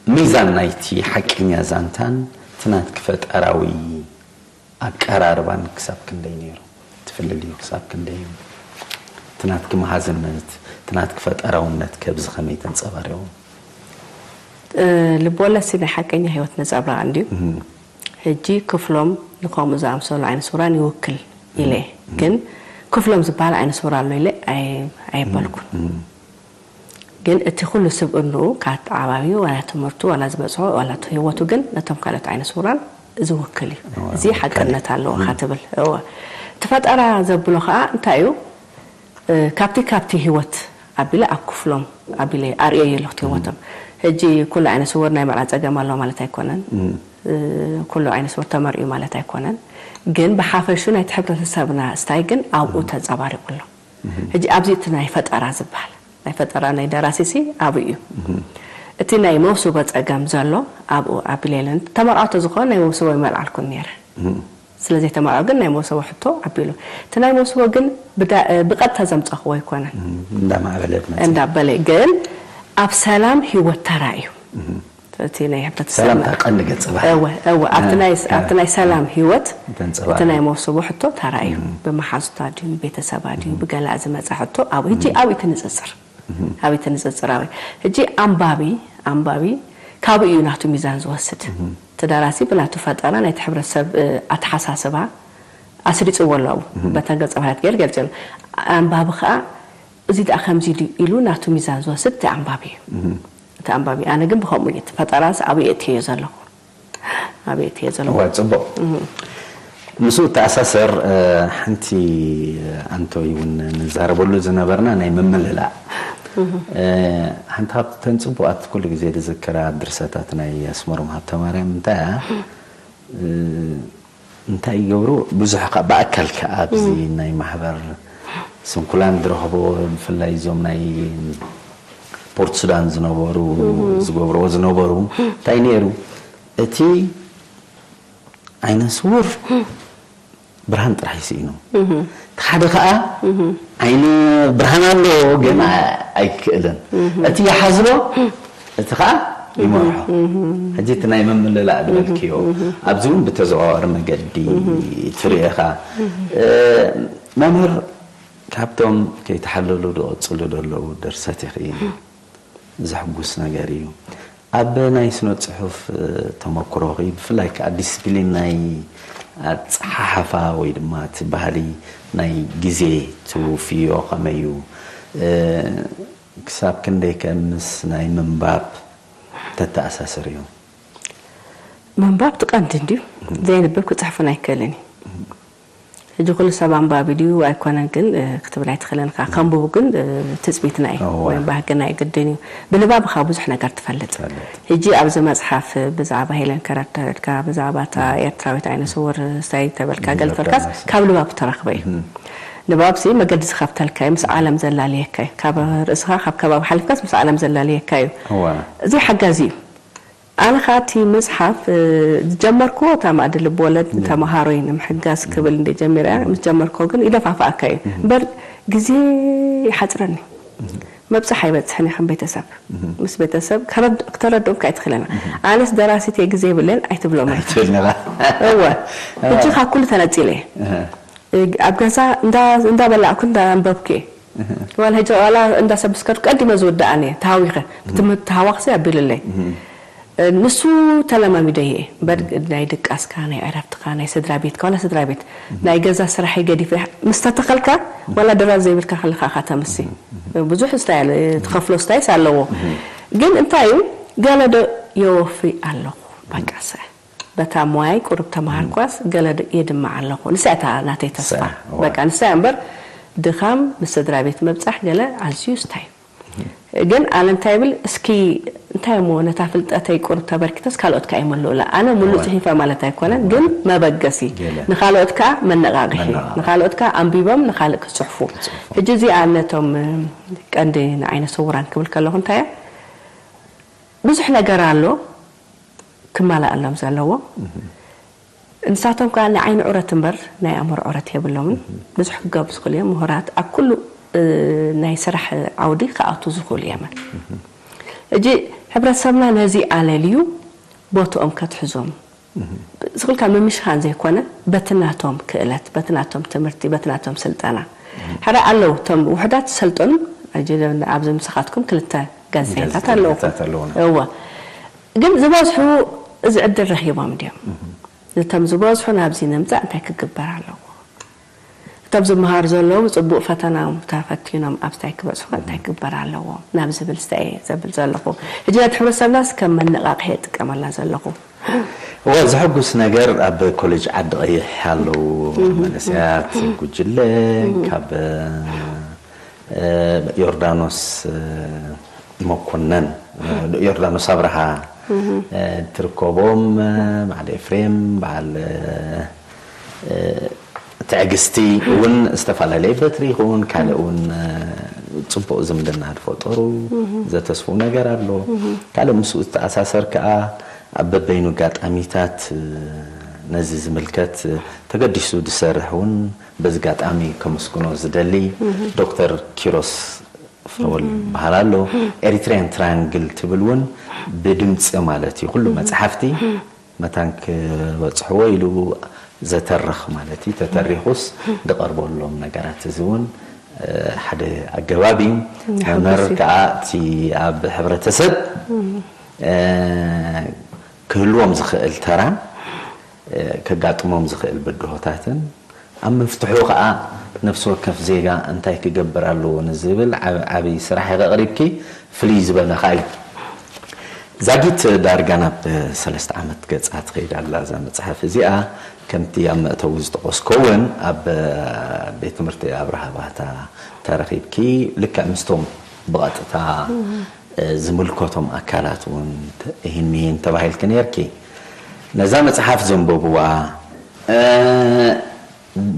ሚዛን ናይቲ ሓቀኛ ዛንታን እቲ ናትኪ ፈጠራዊ ኣቀራርባን ክሳብ ክንደይ ነይሩ? እቲ ፍልልዩ ክሳብ ክንደይ እዩ? እቲ ናትኪ መሃዝነት፣ እቲ ናትኪ ፈጠራውነት ከብዚ ከመይ ተንጸባሪቑ? እ፣ ልቦለድሲ ናይ ሓቀኛ ህይወት ነጸብራቕ እንድዩ። እም። ሕጂ ክፍሎም ንከምኡ ዝኣምሰሉ ዓይነ ስውራን ይውክል ኢለ እየ። እም። ግን ክፍሎም ዝበሃል ዓይነ ስውር ኣሎ ኢለ ኣይ-፣ ኣይበልኩን። እም። ግን እቲ ኩሉ ስብእንኡ፣ ካብ ኣተዓባብዩ፣ ዋላ ትምህርቱ፣ ዋላ ዝበጽሖ፣ ዋላ እቲ ህይወቱ ግን ነቶም ካልኦት ዓይነ ስውራን ዝውክል እዩ። እዋ፣ እዚ ውክል ሓቅነት እዩ። ኣለዎ እም። ኢኻ ትብል። እወ። እቲ ፈጠራ ዘብሎ ኸኣ እንታይ እዩ? እ፣ ካብቲ፣ ካብቲ ህይወት ኣቢለ ኣብ ክፍሎም ኣቢለ ኣርእየዮ ኣለኹ እቲ እም። ህይወቶም። ሕጂ ኩሉ ዓይነ ስውር ናይ ምርኣይ ጸገም ኣለዎ ማለት ኣይኮነን። እም። እ፣ ኩሉ ዓይነ ስውር ተመርዕዩ ማለት ኣይኮነን። ግን ብሓፈሹ ናይቲ ሕብረተሰብና ስታይ ግን ኣብኡ እም። ተንጸባሪቑ ኣሎ። እህ። ሕጂ ኣብዚ እቲ ናይ ፈጠራ ዝበሃል፣ ናይ ፈጠራ ናይ ደራሲሲ ኣብኡ እዩ። እህ። እቲ ናይ መውስቦ ጸገም ዘሎ ኣብኡ ኣቢለ ኢለን። ተመርዓውቶ ዝኾነ ናይ መውስቦ ይመልዓልኩን ነይረ። እህ። ስለ ዘይተመርዓው ግን ናይ መውስቦ ሕቶ ኣቢሉ። እቲ ናይ መውስቦ ግን ብዳ-፣ ብቐጥታ ዘምጻኽዎ ኣይኮነን። እህ። እንዳማዕበለ ዝመጽእ። እንዳበለ ግን ኣብ ሰላም ህይወት ተራእዩ። እህ። እቲ ናይ ሕብረተሰብ ሰላም እታ ቀንዲ ገጸ ባህሪ። እወ፣ እወ። ኣብቲ እ፣ ናይ፣ እ፣ ኣብቲ ናይ ሰላም ህይወት፣ ተንጸባርቕ። እቲ ናይ መውስቦ ሕቶ ተራእዩ። እም። ብመሓዙታ ድዩ፣ ቤተሰባ ድዩ፣ እም። ብገላ ዝመጻ ሕቶ ኣብኡ። ሕጂ እም። ኣብኡ ትንጽጽር። እም። ኣብኡ ትንጽጽር ኣብኡ። ሕጂ ኣንባቢ፣ ኣንባቢ ካብኡ እዩ ናቱ ሚዛን ዝወስድ። እም። እቲ ደራሲ ብናቱ ፈጠራ ናይቲ ሕብረተሰብ፣ እ፣ ኣተሓሳስባ ኣስሪጽዎ ኣሎ ኣብኡ። እም። በተን ገጸ ባህርያት ገይሩ ገልጺ ኣሎ። ኣንባቢ ከኣ እዚ ደኣ ከምዚ ድዩ ኢሉ ናቱ ሚዛን ዝወስድ እቲ ኣንባቢ እዩ። እም። እቲ ኣንባቢ፣ ኣነ ግን ብኸምኡ እዩ፣ እቲ ፈጠራስ ኣብኡ የእትዮ ዘለኹ። ኣብኡ የእትዮ ዘለኹ። እዋ፣ ጽቡቕ። እም። ምስኡ እተኣሳሰር፣ እ፣ ሓንቲ ኣንቶይ እውን ንዛረበሉ ዝነበርና ናይ ምምልላእ። እም። እ፣ ሓንቲ ካብተን ጽቡቓት ኩሉ ግዜ ዝዝክራ ድርሰታት ናይ ኣስመሮም ሃብተማርያም እንታይ እያ? እ፣ እንታይ ይገብሩ? ብዙሕ ከ-፣ ብኣካል ከኣ ኣብዚ እም። ናይ ማሕበር ስንኩላን ዝረኽብዎ፣ ብፍላይ እዞም ናይ ፖርት ሱዳን ዝነበሩ፣ እም። ዝገብርዎ ዝነበሩ፣ እንታይ ነይሩ? እቲ ዓይነ ስውር ብርሃን ጥራሕ ይስኢኑ። እም። እቲ ሓደ ከኣ እም። ዓይኒ ብርሃን ኣለዎ፣ ግን እም። ኣ-፣ ኣይክእልን። እም። እቲ ይሓዝሎ፣ እቲ ኸኣ ይመርሖ። እህ። ሕጂ እቲ ናይ ምምልላእ ዝበልክዮ፣ እህ። ኣብዚ እውን ብተዘዋዋሪ መገዲ እህ። ትርእኻ። እህ። እ፣ መምህር፣ ካብቶም ከይተሓለሉ ዝቐጽሉ ዘለዉ ደርሰት ኢኺ። ዘሕጉስ ነገር እዩ። ኣብ ናይ ስነ ጽሑፍ፣ እ፣ ተመኩሮኺ፣ ብፍላይ ከኣ ዲስፕሊን ናይ ኣጸሓሕፋ ወይ ድማ እቲ ባህሊ ናይ ግዜ ትውፍዮ ከመይ እዩ? ክሳብ ክንደይ ከ ምስ ናይ ምንባብ ተተኣሳስር እዩ? ምንባብ ትቐንዲ እንድዩ። ዘይንብብ ክፅሕፉን ኣይክእልን እዩ። ሕጂ ኩሉ ሰብ ኣንባቢ ድዩ ኣይኮነን ግን ክትብል ኣይትኽእልን ኢኻ። ከንብቡ ግን ትፅቢትና እዩ ወይ ባህግና እዩ፣ ግድን እዩ። ብንባብ ኢኻ ብዙሕ ነገር ትፈልጥ። ሕጂ ኣብዚ መፅሓፍ ብዛዕባ ሄለን ከረር ተበልካ፣ ብዛዕባ እታ ኤርትራዊት ዓይነ ስውር ስታይ ተበልካ፣ ገለ ተበልካስ ካብ ንባብ ተረኽበ እዩ። ንባብ ሲ መገዲ ዝኸፍተልካ እዩ፣ ምስ ዓለም ዘላልየካ እዩ። ካብ ርእስኻ ካብ ከባቢ ሓሊፍካስ ምስ ዓለም ዘላልየካ እዩ። እዚ ሓጋዚ እዩ። ኣነ ኸኣ እቲ መጽሓፍ ዝጀመርክዎ እታ ማእዲ ልብወለድ ንተምሃሮይ ንምሕጋዝ ክብል እንደ ጀሚረ ምስ ጀመርክዎ ግን ይደፋፍኣካ እዩ እምበር ግዜ ይሓጽረኒ። መብጽሕ ኣይበጽሕን እየ ከም ቤተሰብ ምስ ቤተሰብ ክተረድኦም ከኣ ኣይትኽእልን። ኣነስ ደራሲት እየ ግዜ የብለይን ኣይትብሎም ኣይትብል ነራ። እወ ሕጂ ካብ ኩሉ ተነጺለ እየ። ኣብ ገዛ እንዳበላዕኩ እንዳንበብኩ እየ። ዋላ ሕጂ ዋላ እንዳ ሰብስከርኩ ቀዲመ ዝውድኣኒ እየ ተሃዊኸ ብትምህርቲ ተሃዋኽሲ ኣቢሉለይ። ንሱ ተለማሚደዮ እየ እምበር ናይ ድቃስካ ናይ ዕረፍትኻ ናይ ስድራ ቤትካ ዋላ ስድራ ቤት ናይ ገዛ ስራሐይ ገዲፈ ምስ ተተኸልካ ዋላ ድራር ዘይብልካ ከለኻ ኢኻ ተምሲ። ብዙሕ ስታይ ኣለ ትኸፍሎ ስታይስ ኣለዎ። ግን እንታይ እዩ ገለ ዶ የወፍይ ኣለኹ በቃ ሰ በታ ሞያይ ቁሩብ ተማሃርኳስ ገለ የድምዕ ኣለኹ። ንሳ እታ ናተይ ተስፋ። በቃ ንሳ እምበር ድኻም ምስ ስድራ ቤት ምብጻሕ ገለ ኣዝዩ ስታይ። ግን ኣነ እንታይ ይብል እስኪ እንታይ እሞ ነታ ፍልጠተይ ቁሩብ ተበርኪተስ ካልኦት ከኣ ይመልኡላ። ኣነ ሙሉእ ጽሒፈ ማለት ኣይኮነን ግን መበገሲ ንኻልኦት ከኣ መነቓቕሒ ንኻልኦት ከኣ ኣንቢቦም ንኻልእ ክጽሕፉ። ሕጂ እዚኣ ነቶም ቀንዲ ንዓይነ ስውራን ክብል ከለኹ እንታይ እያ ብዙሕ ነገር ኣሎ ክማላኣሎም ዘለዎ። ንሳቶም ከኣ ናይ ዓይኒ ዑረት እምበር ናይ ኣእምሮ ዑረት የብሎምን። ብዙሕ ክገብሩ ዝኽእሉ እዮም። ምሁራት ኣብ ኩሉ ናይ ስራሕ ዓውዲ ክኣቱ ዝኽእሉ እዮም። ሕጂ ሕብረተሰብና ነዚ ኣለልዩ ቦትኦም ከትሕዞም ዝኽእልካ ምምሽኻን ዘይኮነ በቲ ናቶም ክእለት፣ በቲ ናቶም ትምህርቲ፣ በቲ ናቶም ስልጠና ሕረ ኣለዉ እቶም ውሕዳት ዝሰልጠኑ ኣብዚ ምሳኻትኩም ክልተ ጋዜጠኛታት ኣለውኩም። እወ ግን ዝበዝሑ እዚ ዕድል ረኺቦም ድዮም? እቶም ዝበዝሑ ናብዚ ንምፃእ እንታይ ክግበር ኣለዎ? እቶም ዝመሃሩ ዘለዉ ብፅቡቅ ፈተናም ተፈቲኖም ኣብስታይ ክበፅሑ እንታይ ክግበር ኣለዎ ናብ ዝብል ስታይ እየ ዘብል ዘለኹ። ሕጂ ነቲ ሕብረተሰብናስ ከም መነቃቅሒ እየ እጥቀመላ ዘለኹ። እወ ዘሐጉስ ነገር ኣብ ኮሌጅ ዓዲ ቀይሕ ኣለዉ መንእሰያት ጉጅለ ካብ ዮርዳኖስ መኮነን ዮርዳኖስ ኣብርሃ ትርከቦም በዓል ኤፍሬም በዓል ትዕግስቲ እውን ዝተፈላለየ በትሪ ይኸውን ካልእ እውን ፅቡቅ ዝምድና ዝፈጠሩ ዘተስፉ ነገር ኣሎ። ካልእ ምስኡ ዝተኣሳሰር ከዓ ኣብ በበይኑ ኣጋጣሚታት ነዚ ዝምልከት ተገዲሱ ዝሰርሕ እውን በዚ ኣጋጣሚ ከመስግኖ ዝደሊ ዶክተር ኪሮስ ፍረወልድ ይበሃል ኣሎ። ኤሪትሪያን ትራያንግል ትብል እውን ብድምፂ ማለት እዩ ኩሉ መፅሓፍቲ መታን ክበፅሕዎ ኢሉ ዘተርኽ ማለት እዩ። ተተሪኹስ ዝቐርበሎም ነገራት እዚ እውን ሓደ ኣገባብ እዩ። መምህር ከዓ እቲ ኣብ ሕብረተሰብ ክህልዎም ዝኽእል ተራን ከጋጥሞም ዝኽእል ብድሆታትን ኣብ ምፍትሑ ከዓ ነፍሲ ወከፍ ዜጋ እንታይ ክገብር ኣለዎ ንዝብል ዓብዪ ስራሕ ኢኻ ኣቕሪብኪ። ፍልይ ዝበለ ከዓ እዩ። ዛጊት ዳርጋ ናብ ሰለስተ ዓመት ገፃ ትኸይድ ኣላ እዛ መፅሓፍ እዚኣ። ከምቲ ኣብ መእተዊ ዝጠቐስኮ እውን ኣብ ቤት ትምህርቲ ኣብርሃ ባህታ ተረኺብኪ ልክዕ ምስቶም ብቐጥታ ዝምልከቶም ኣካላት እውን ይህን ምሂን ተባሂልኪ ነርኪ። ነዛ መፅሓፍ ዘንበብዋ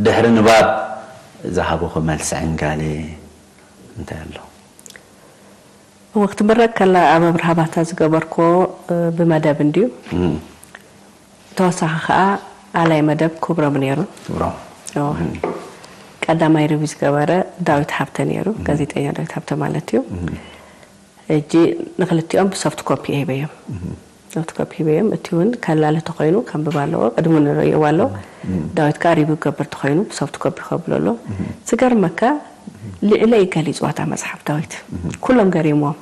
ድሕሪ ንባብ ዝሃቡኺ መልሲ ዕንጋሌ እንታይ ኣሎ? እወ ክትምረቅ ከላ ኣብ ኣብርሃ ባታ ዝገበርኮ ብመደብ እንድዩ። ተወሳኺ ከዓ ኣላይ መደብ ክብሮም ነይሩ። ክብሮም። ቀዳማይ ሪቪ ዝገበረ ዳዊት ሃብተ ነይሩ፣ ጋዜጠኛ ዳዊት ሃብተ ማለት እዩ። ሕጂ ንክልቲኦም ብሶፍት ኮፒ ሂበዮም። ሶፍት ኮፒ ሂበዮም። እቲ እውን ከላሊ ተኮይኑ ከንብብ ኣለዎ። ቅድሙ ንርእይዎ ኣሎ። ዳዊት ከዓ ሪቪው ክገብር ተኮይኑ ብሶፍት ኮፒ ከብሎ ኣሎ። ዝገርመካ ልዕለይ ገሊፅዋ እታ መፅሓፍ ዳዊት። ኩሎም ገሪምዎም።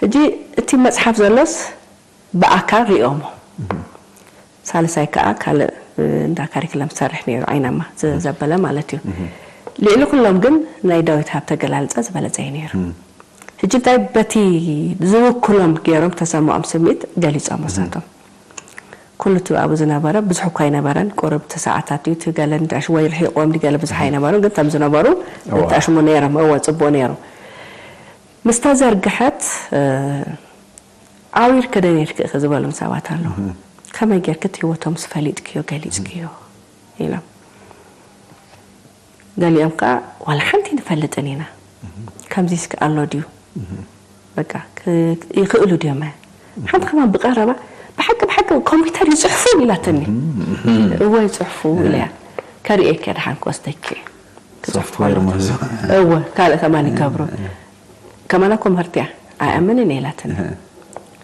ሕጂ እቲ መፅሓፍ ዘሎስ ብኣካል ሪኦሞ። ሳልሳይ ከዓ ካልእ እንዳ ካሪክለም ዝሰርሕ ነይሩ ዓይናማ ዘበለ ማለት እዩ። ልዕሊ ኩሎም ግን ናይ ዳዊት ሃብተ ኣገላልጻ ዝበለጸ እዩ ነይሩ። ሕጂ እንታይ በቲ ዝውክሎም ገይሮም ተሰምዖም ስምዒት ገሊጾም እሳቶም። ኩሉ እቲ ኣብኡ ዝነበረ ብዙሕ እኳ ኣይነበረን፣ ቁሩብ እቲ ሰዓታት እዩ፣ እቲ ገለ ንእሽቶ ወይ ርሒቖም ድገለ ብዙሕ ኣይነበሩን፣ ግን ከም ዝነበሩ እወ። ይጠሽሙ ነይሮም። እወ፣ ጽቡቕ ነይሩ። ምስታ ዘርግሐት፣ እ፣ ዓዊርኪ ዶ ነይርኪ ኢኺ ዝበሎም ሰባት ኣለዉ። ከመይ ጌርኪ እቲ ህይወቶምስ ፈሊጥክዮ፣ ገሊጽክዮ? ኢሎም። ገሊኦም ከኣ ዋላ ሓንቲ ንፈልጥን ኢና። ከምዚስ ከ ኣሎ ድዩ? በቃ ክ-፣ ይኽእሉ ድዮም? ሓንቲ ከማን ብቐረባ ብሓቂ፣ ብሓቂ ኮምፒውተር ይጽሕፉ ኢላተኒ። እወ ይጽሕፉ ኢለያ። ከርእየኪ እየ ደሓን ክወስደኪ እየ። ክጽሕፉ ሶፍትዌር ከለዉ። መዞ። እወ፣ ካልእ ከማን ይገብሩ። ከማና ኮምሀርትያ ኣይኣምንን እየ ኢላተኒ።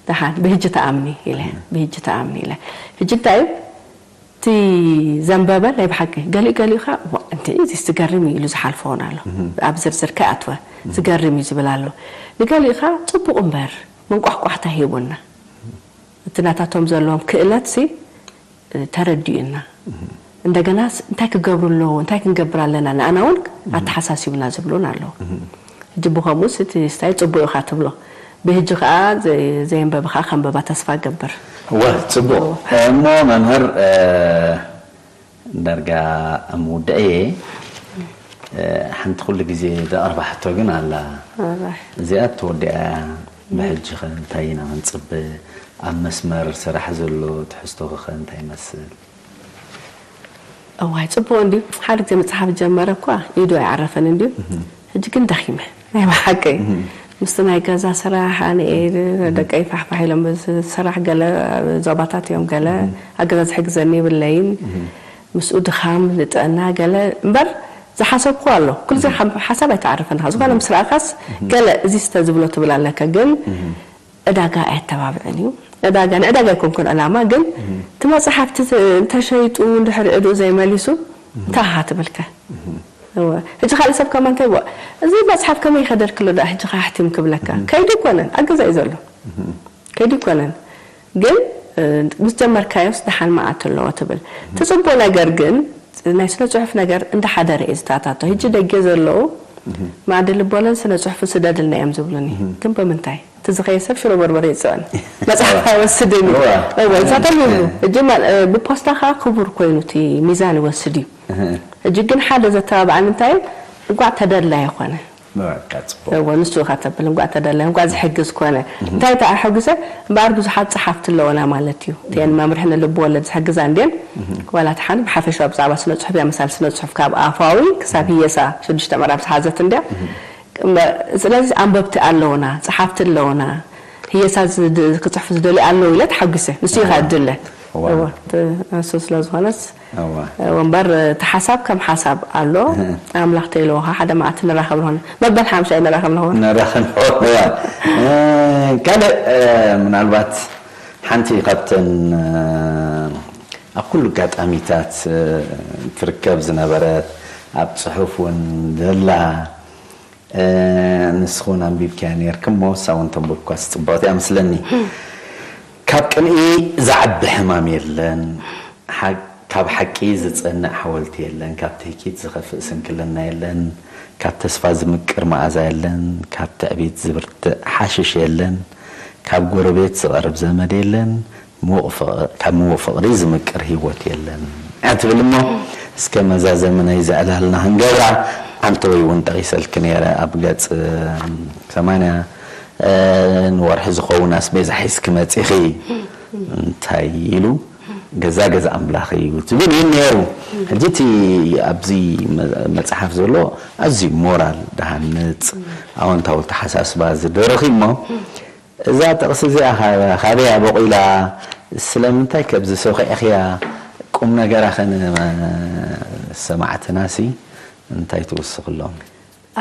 ደሓን ብህጂ ተኣምኒ ኢለ፣ ብህጂ ተኣምኒ ኢለ። ሕጂ እንታይ እዩ? እቲ ዘንበበ ናይ ብሓቂ ገሊኡ ገሊኡ ኸዓ፣ "ዋ፣ እንተ እዚ ዝገርም እዩ" ኢሉ ዝሓልፎ እውን ኣሎ። ኣብ ዝርዝር ከይኣትወ ዝገርም እዩ ዝብል ኣሎ። ንገሊኡ ኸዓ ጽቡቕ እምበር መንቋሕቋሕታ ሂቡና። እቲ ናታቶም ዘለዎም ክእለትሲ፣ እ፣ ተረዲኡና። እንደገና ስ-፣ እንታይ ክገብሩ ኣለዎ፣ እንታይ ክንገብር ኣለና፣ ንኣና እውን ኣተሓሳሲቡና ዝብሉን ኣለዉ። ሕጂ ብኸምኡስ እቲ ስታይ ጽቡቕ ኢኻ ትብሎ። ብህጂ ኸኣ ዘ-፣ ዘየንበበ ኸኣ ከንበባ ተስፋ እገብር። እወ፣ ጽቡቕ። እሞ መምህር፣ እ፣ ዳርጋ ኣብ ምውዳእ እየ። እ፣ ሓንቲ ኩሉ ግዜ ዘቕርባ ሕቶ ግን ኣላ። ኣራይ። እዚኣ ተወዲኣ እያ። ብሕጂ ኸ እንታይ ኢና ክንጽበ? ኣብ መስመር ስራሕ ዘሎ ትሕዝቶኺ ኸ እንታይ ይመስል? እዋይ፣ ጽቡቕ እንድዩ። ሓደ ግዜ መጽሓፍ ጀመረ እኳ ኢዱ ኣይዓረፈን እንድዩ። ሕጂ ግን ደኺመ። ናይ ብሓቂ። ምስቲ ናይ ገዛ ስራሕ፣ ኣነ እየ ደቀይ ፋሕፋሕ ኢሎም፣ እዚ ስራሕ ገለ ዞባታት እዮም፣ ገለ ኣብ ገዛ ዝሕግዘኒ የብለይን። ምስኡ ድኻም፣ ንጥዕና፣ ገለ እምበር ዝሓሰብኩ ኣሎ። ኩሉ ግዜ ካብ ሓሳብ ኣይተዓርፍን ኢኻ። ዝኾነ ምስ ረኣኻስ ገለ እዚ ስተ ዝብሎ ትብል ኣለካ። ግን ዕዳጋ ኣየተባብዕን እዩ። ዕዳጋ፣ ንዕዳጋ ኣይኮንኩን ዕላማ፣ ግን እቲ መጽሓፍቲ ተ-፣ እንተሸይጡ እንድሕር ዕድኡ ዘይመሊሱ እንታይ ኢኻ ትብልከ? እወ። ሕጂ ካልእ ሰብ ከማን እንታይ ይብሎ? እዚ መጽሓፍ ከመይ ይኸደልክሎ ደኣ ሕጂ ከሓሕቲም ክብለካ? ከይዱ ኣይኮነን፣ ኣብ ገዛ እዩ ዘሎ። ከይዱ ኣይኮነን። ግን፣ እ፣ ምስ ጀመርካዮስ ደሓን መዓት ኣለዎ ትብል። እቲ ጽቡቕ ነገር ግን ናይ ስነ ጽሑፍ ነገር እንዳሓደረ እዩ ዝተኣታቶ። ሕጂ ደገ ዘለዉ መኣዲ ልቦለን ስነ ጽሑፍን ስደድልና እዮም ዝብሉኒ። ግን ብምንታይ? እቲ ዝኸየ ሰብ ሽሮ በርበረ ይጽዕን። መጽሓፍ ኣይወስድን እዩ። እወ። እወ፣ ንሳቶም ይብሉ። ሕጂ ማል-፣ እ፣ ብፖስታ ከኣ ክቡር ኮይኑ እቲ ሚዛን ይወስድ እዩ። ሕጂ ግን ሓደ ዘተባብዓኒ እንታይ እዩ? እንቋዕ ተደላይ ይኾነ። በቃ፣ ጽቡቕ። እወ፣ ንሱ ኢኻ ተብል፣ እንቋዕ ተደላይ፣ እንቋዕ ዝሕግዝ ኮነ። እንታይ ደኣ ኣሐጉሰ? እምበኣር ብዙሓት ጸሓፍቲ ኣለወና ማለት እዩ። እተን መምርሒ ንልቢ ወለድ ዝሕግዛ እንድየን። ዋላ እቲ ሓንቲ ብሓፈሻ ብዛዕባ ስነ ጽሑፍ እያ፣ መሳል ስነ ጽሑፍ ካብ ኣፋዊ ክሳብ ህየሳ ሽዱሽተ ምዕራፍ ዝሓዘት እንድያ። እምበ-፣ ስለዚ ኣንበብቲ ኣለውና፣ ጸሓፍቲ ኣለውና፣ ህየሳ ዝድ-፣ ክጽሕፉ ዝደልዩ ኣለዉ ኢለ ተሓጒሰ። ንሱ ኢኻ እወ። እድለ። እወ። እወ፣ ት-፣ እሱ ስለ ዝኾነስ፣ እወ። እወ፣ እምበር፣ እቲ ሓሳብ ከም ሓሳብ ኣሎ። እህ። ኣምላኽ ተይለዎ ኸዓ ሓደ መዓልቲ ንራኸብ ንኾን። መበል ሓምሻይ ንራኸብ ንኾን። ንራኸብ ንኾን። እወ። እ፣ ካልእ፣ እ፣ ምናልባት ሓንቲ ካብተን፣ እ፣ ኣብ ኩሉ ኣጋጣሚታት፣ እ፣ ትርከብ ዝነበረት፣ ኣብ ጽሑፍ እውን ዘላ፣ እ፣ ንስኺ እውን ኣንቢብክያ ነይርኪ እሞ፣ ንሳ እውን ተንብብኳስ ጽብቕቲ እያ መስለኒ። ካብ ቅንኢ ዝዓቢ ሕማም የለን፣ ሓ-፣ ካብ ሓቂ ዝጸንዕ ሓወልቲ የለን፣ ካብ ትህኪት ዝኸፍእ ስንክልና የለን፣ ካብ ተስፋ ዝምቅር መኣዛ የለን፣ ካብ ትዕቢት ዝብርትዕ ሓሽሽ የለን፣ ካብ ጎረቤት ዝቐርብ ዘመድ የለን፣ ምዉቕ ፍቕ-፣ ካብ ምዉቕ ፍቕሪ ዝምቅር ህይወት የለን እያ ትብል እሞ፣ እስከ መዛዘሚ ናይዛ ዕላልና ክንገብራ፣ ዓንተወይ እውን ጠቒሰልኪ ነይረ ኣብ ገጽ ሰማንያ፣ እ፣ ንወርሒ ዝኸውን ኣስቤዛ ሒዝኪ መጺኺ እንታይ ኢሉ ገዛ ገዛ ኣምላኽ እዩ ትብል እዩ ነይሩ። ሕጂ እቲ ኣብዚ መ-፣ መጽሓፍ ዘሎ ኣዝዩ ሞራል ዝሃንጽ ኣወንታዊ ኣተሓሳስባ ዝደርኽ እዩ እሞ፣ እዛ ጥቕሲ እዚኣ ኻ-፣ ካበይ እያ በቑላ? ስለምንታይ ከ ኣብዚ ሰኺዕኽያ? ቁም ነገራ ኸ ንሰማዕትናሲ እንታይ ትውስኽሎም?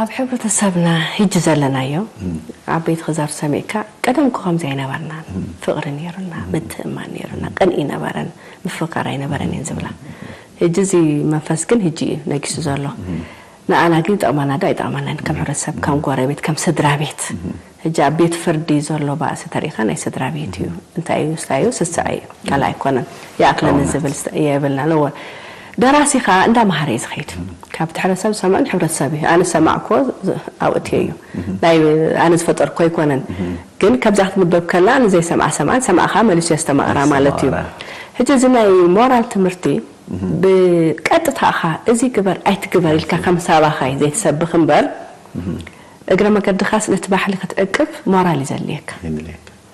ኣብ ሕብረተሰብና ሕጂ ዘለናዮ እም። ዓበይቲ ክዛር ሰሚዕካ፣ ቀደም እኮ ከምዚ ኣይነበርናን። እም። ፍቕሪ ነይሩና፣ እም። ምትእምማን ነይሩና፣ እም። ቅንኢ ነበረን፣ ምፍቕቃር ኣይነበረን እየን ዝብላ። ሕጂ እዚ መንፈስ ግን ሕጂ እዩ ነጊሱ ዘሎ። እም። ንኣና ግን ይጠቕመና ዶ ኣይጠቕመናን? ከም እም። ሕብረተሰብ፣ ከም እም። ጎረቤት፣ ከም ስድራ ቤት። እም። ሕጂ ኣብ ቤት ፍርዲ ዘሎ ባእሲ ተሪእኻ ናይ ስድራ ቤት እዩ። እም። እንታይ እዩ፣ ስታይ እዩ፣ ስስዐ እዩ። ካልእ ኣይኮነን። ይኣኽለኒ ይጠቕመና። ዝብል ስተ-፣ የብልናን። እወ። ደራሲ ከዓ እንዳመሃረ እዩ ዝኸይድ። ካብቲ ሕብረተሰብ ዝሰምዖ ንሕብረተሰብ እዩ። ኣነ ዝሰማዕክዎ ኣብእትዮ እዩ። ናይ ኣነ ዝፈጠርኩ ኣይኮነን። ግን ካብዛ ክትንበብ ከላ ንዘይሰምዓ ሰምዓ፣ ዝሰምዓ ከዓ መሊሱ የስተማቕራ ማለት እዩ። ሕጂ እዚ ናይ ሞራል ትምህርቲ ብቀጥታ እኻ እዚ ግበር ኣይትግበር ኢልካ ከም ሳባኻይ ዘይትሰብኽ እምበር፣ እግረ መገድኻስ ነቲ ባህሊ ክትዕቅብ ሞራል እዩ ዘድልየካ።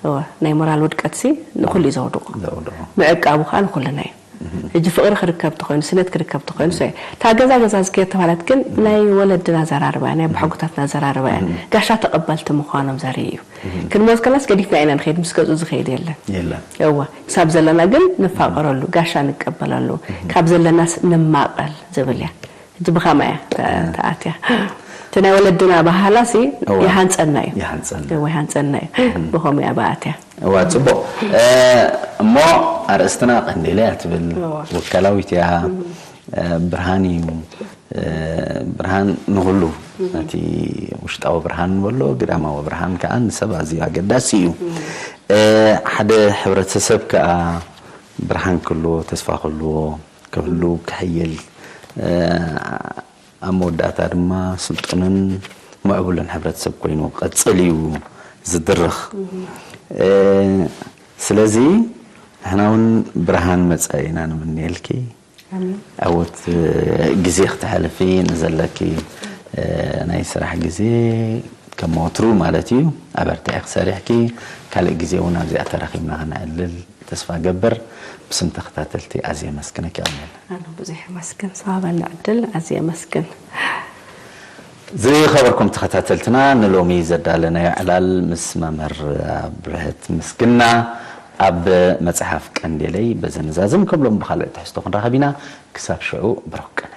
እወ፣ ናይ ሞራል ውድቀትሲ ንኹሉ እዩ ዘውድቑ። ምዕቃቡ ከዓ ንኹልና እዩ። ሕጂ ፍቕሪ ክርከብ ተኾይኑ፣ ስነት ክርከብ ተኾይኑ፣ እታ ገዛ ገዛ ዝከየድ ተባህለት ግን ናይ ወለድና ዘራርባ እያ፣ ናይ ኣቦሓጎታትና ዘራርባ እያ። ጋሻ ተቐበልቲ ምዃኖም ዘርኢ እዩ። ክንሞት ከላስ ገዲፍና ኢና ንኸይድ፣ ምስ ገጹ ዝኸይድ የለን። የለን። እወ፣ ክሳብ ዘለና ግን ንፋቐረሉ፣ ጋሻ ንቀበለሉ፣ ካብ ዘለናስ ንማቐል ዝብል እያ። ሕጂ ብኸማ እያ ተኣትያ። እቲ ናይ ወለድና ባህላሲ ይሃንጸና እዩ። ይሃንጸና። እወ፣ ይሃንጸና እዩ። ብኸምኡ እያ ብኣትያ። እዋ፣ ጽቡቕ። እሞ ኣርእስትና ቀንዴለ እያ ትብል፣ ወከላዊት እያ። ብርሃን እዩ። ብርሃን ንኹሉ፣ ነቲ ውሽጣዊ ብርሃን ንበሎ፣ ግዳማዊ ብርሃን ከኣ ንሰብ ኣዝዩ ኣገዳሲ እዩ። ሓደ ሕብረተሰብ ከኣ ብርሃን ክህልዎ፣ ተስፋ ክህልዎ፣ ክህሉ፣ ክሕይል፣ ኣብ መወዳእታ ድማ ስልጡንን ምዕቡልን ሕብረተሰብ ኮይኑ ክቐጽል እዩ ዝድርኽ። ስለዚ ንሕና እውን ብርሃን መጻኢ ኢና ንምነየልኪ። ኣወት ግዜ ክተሕልፊ ንዘለኪ ናይ ስራሕ ግዜ ከም ወትሩ ማለት እዩ ኣበርቲዕኪ ሰሪሕኪ ካልእ ግዜ እውን ኣብዚኣ ተራኺብና ከነዕልል ተስፋ ገብር። ብስም ተኸታተልቲ ኣዝየ የመስግነኪ። ኣሜን። ኣነ ብዙሕ የመስግን። ሰባበኒ ዕድል ኣዝየ የመስግን። ዝኸበርኩም ተኸታተልትና ንሎሚ ዘዳለናዮ ዕላል ምስ መምህር ኣብርሀት ምስግና ኣብ መጽሓፍ ቀንዴለይ በዘነዛዝም ከብሎም ብኻልእ ትሕዝቶ ክንራኸብ ኢና። ክሳብ ሽዑ ብሩኽ ቀን።